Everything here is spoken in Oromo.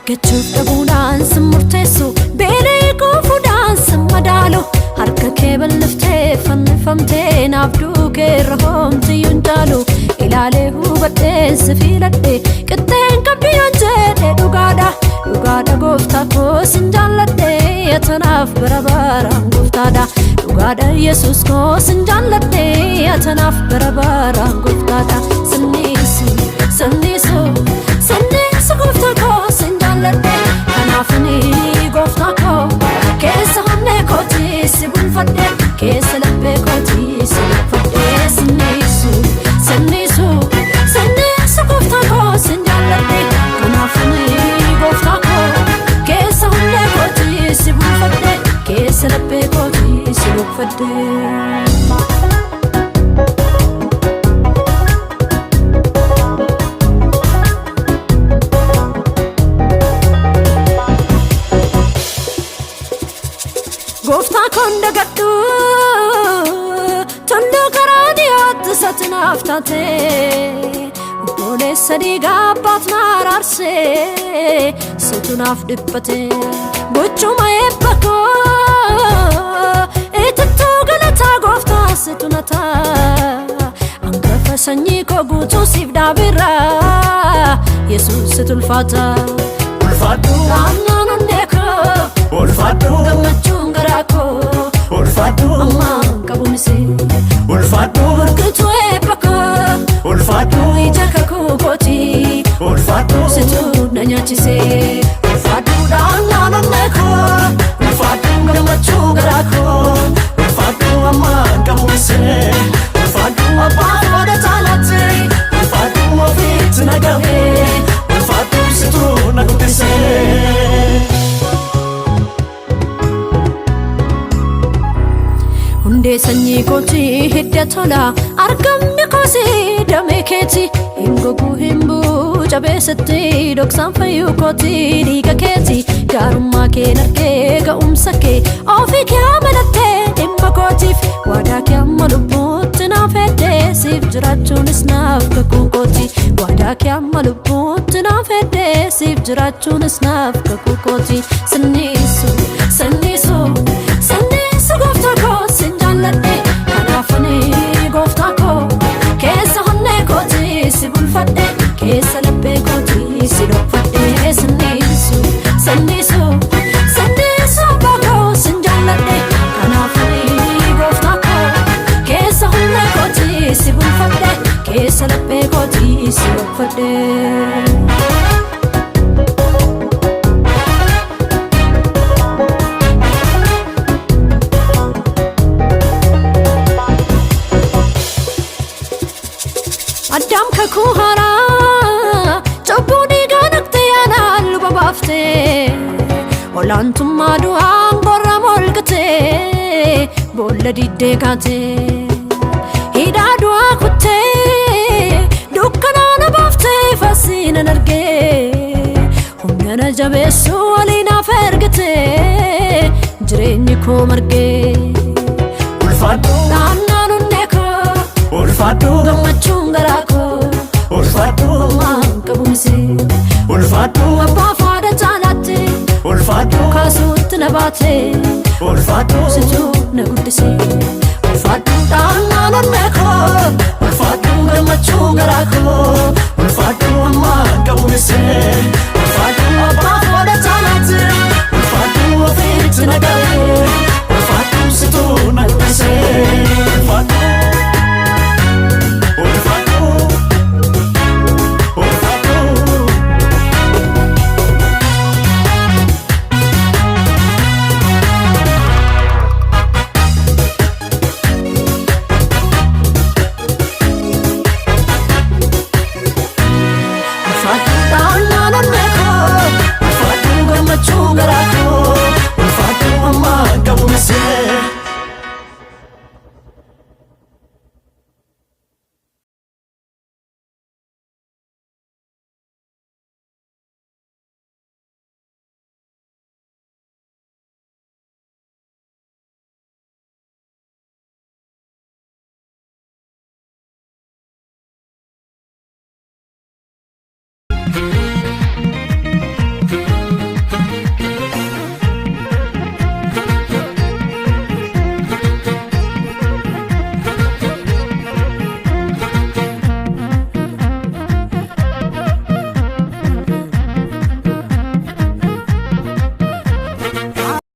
Argachuuf dhabuudhaan sin murteessu, beela'ee quufuudhaan sin madaalu. Harka kee bal'iftee fannifamtee naaf duukee irra hoomtiyyuu hin caalu. Ilaalee hubadhee si filadhe, qixxeen qabdi yoon jedhe dhugaadha. Dhugaadha, gooftaa koo, sin jaalladhe, atanaaf bara baraan gooftaadha. Dhugaadha, Yesuus koo, sin jaalladhe, atanaaf bara baraan gooftaadha. Sinniisu, sinniisu, sinniisu, gooftaa koo, sin jaalladhe. Kanaaf ani, gooftaa koo, keessa onnee kootii si bulfadhe, keessa laphee kootii si bulfadhe. Sinniisu, sinniisu, sinniisu, gooftaa koo, sin jaalladhe. Kanaaf ani, gooftaa koo, keessa onnee kootii si bulfadhe, keessa laphee kootii si bulfadhe. Gooftaa koon dagadhu, tulluu karaa dhiyaatti isatti naaf taate, obboleessa dhiigaa abbaat na araarsee, situ naaf dhiphate. Gochuma eebba koo, itittuu galataa, gooftaa, situ na ta'a. Hangafa sanyii koo guutuu siif dhaabirra, Yesuus, situ ulfaata. Ulfaadhu. Naannoo onnee koo. Ulfaadhu. Gammachuun garaa koo. Ulfaadhu. Ammaan qabumise. Ulfaadhu. Burqituu eebba koo. Ulfaadhu. Ija kakuu kooti. Ulfaadhu. Situ na nyaachise. Ulfaadhuudhaan naannoo koo. Ulfaadhu, gammachuu garaa koo. Ulfaadhu, ammaan qabumise. Ulfaadhu, abbaa fooda taalaatti. Ulfaadhu, ofiitti na gahee. Ulfaadhu, situ na guddise. Hundee sanyii kooti, hidda tola, argamni kooti damee keeti. Hin goguu, hin bu'u jabeessatti, dhoksaan fayyuu kooti dhiiga keeti. Gaarummaa kee argee, ga'umsa kee ofii kee amanattee, dhimma kootiif waadaa kee amma lubbuutti naaf heddee, siif jiraachuunis naaf kakuu kooti. Waadaa kee amma lubbuutti naaf heddee, siif jiraachuunis naaf kakuu kooti. Sinniisu, sinniisu, sinniisu, gooftaa koo, sin jaalladhe. Kanaaf ani, gooftaa koo, keessa onnee kooti si bulfadhe, keessa laphee kooti si dhokfadhe. Sinniisu, sinniisu, sinniisu, abbaa koo, sin jaalladhe. Kanaaf ani, gooftaa koo, keessa onnee kooti si bulfadhe, keessa laphee kooti si dhokfadhe. Addaam kakuu haaraa cubbuu dhiigaa naqxee, yaadaan luba baaftee, olaantummaa du'aan gorra molqitee, boolla diddee kaatee, hidhaa du'aa kuttee, dukkanaa na baaftee, fasiinan argee, humna na jabeessuu walii naaf ergitee, jireenyi koo margee. Ulfaadhu. Naannaan onnee koo. Ulfaadhu. Gammachuun garaa koo. Ulfaadhu. Ammaan qabumise. Ulfaadhu. Abbaa faada caalaatti. Ulfaadhu. Kaasuutti na baate. Ulfaadhu. Situ na guddise. Ulfaadhu, naannaan onnee koo. Ulfaadhu, gammachuu garaa koo.